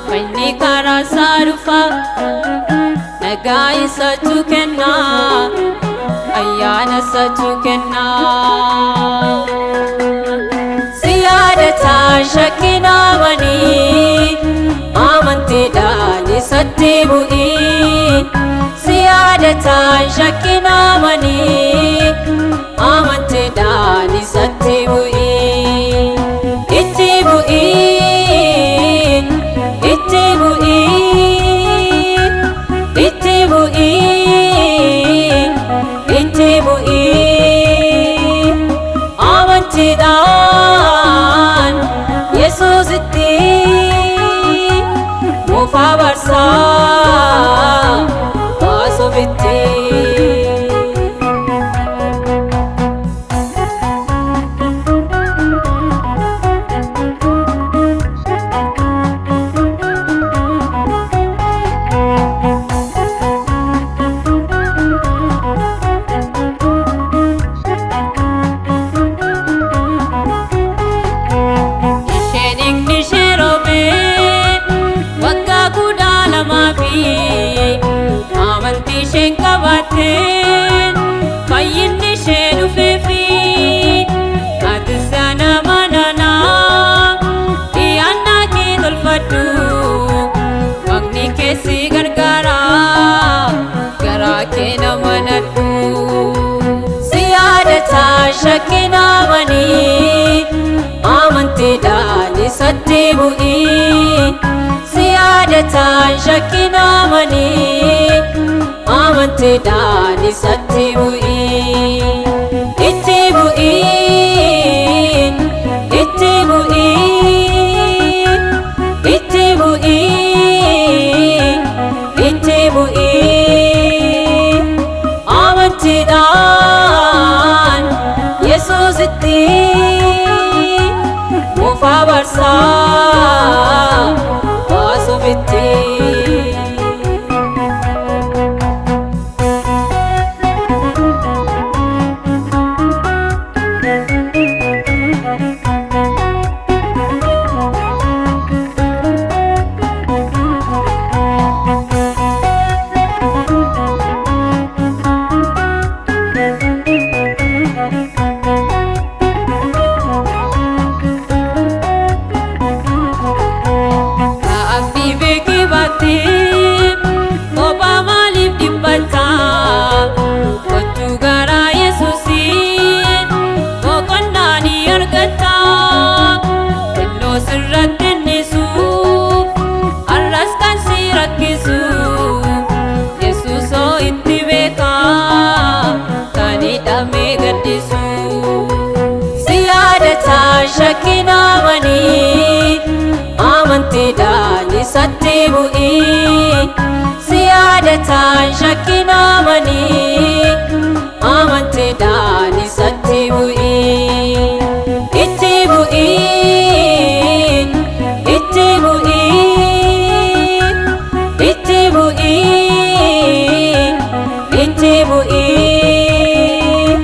Fayyinni karaa isaa dhufa, nagaa isatu kenna, ayyaana isatu kenna. Si yaadataa shakkiin amanii, amantiidhaan isatti bu'ii. Si yaadataa shakkiin amanii, amantiidhaan isatti bu'ii. Itti bu'ii, itti bu'ii, itti bu'ii, itti bu'ii. Amantiidhaan Yesuusitti mufa barsaa baasuufitti. Isheen dhiigni ishee roobee waggaa 12 fi amantii isheen qabaateen fayyinni ishee dhufeefi. Ati sana mananaa dhiyaannaa kee tolfadhu, Waaqni kee si gargaara, garaa kee nama nadhu. Si yaadataa shakkiin amanii, amantiidhaan isatti bu'ii. Si yaadataa shakkiin amanii, amantiidhaan isatti bu'ii. Itti bu'ii, itti bu'ii, itti bu'ii, itti bu'ii. Amantiidhaan Yesuusitti mufa barsaa baasuufitti. Abdii beekee baattee kophaa maaliif dhiphatta? Kottu garaa Yesuusiin boqonnaa ni argatta. Xinnoo sirratti innisu, har'as kan si rakkisu. Yesuusoo itti beeka kan hidhamee gaddisu. Si yaadataa shakkiin amanii, amantiidhaan isatti bu'ii. Si yaadataa shakkiin amanii, amantiidhaan isatti bu'ii. Itti bu'ii, itti bu'ii, itti bu'ii, itti bu'ii.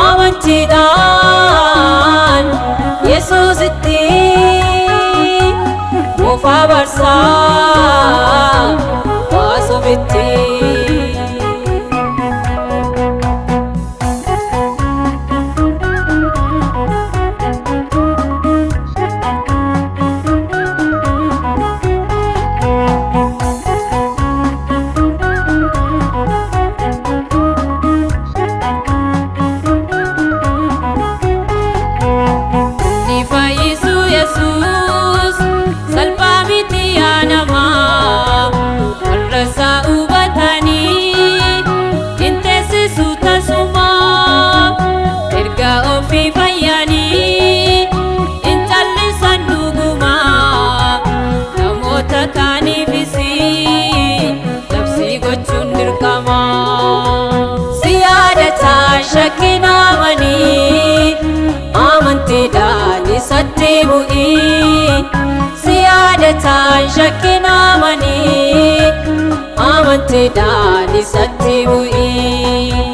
Amantiidhaan Yesuusitti mufa barsaa baasuufitti. Ni fayyisu Yesuus salphaa miti yaa namaa, warra isaa hubatanii hin teessisu tasuma. Erga ofii fayyanii hin callisan dhuguma, namoota kaaniifis labsii gochuun dirqama. Si yaadataa shakkiin amanii, amantiidhaan isatti bu'ii. Si yaadataa shakkiin amanii, amantiidhaan isatti bu'ii.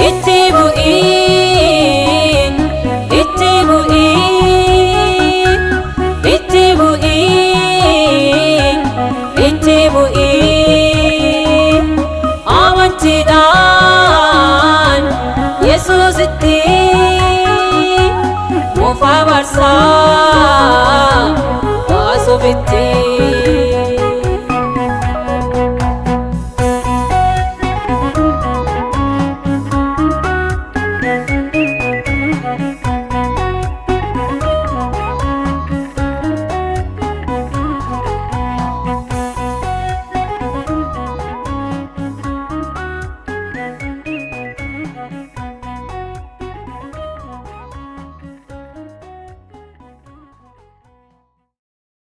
Itti bu'ii, itti bu'ii, itti bu'ii, Ofitti.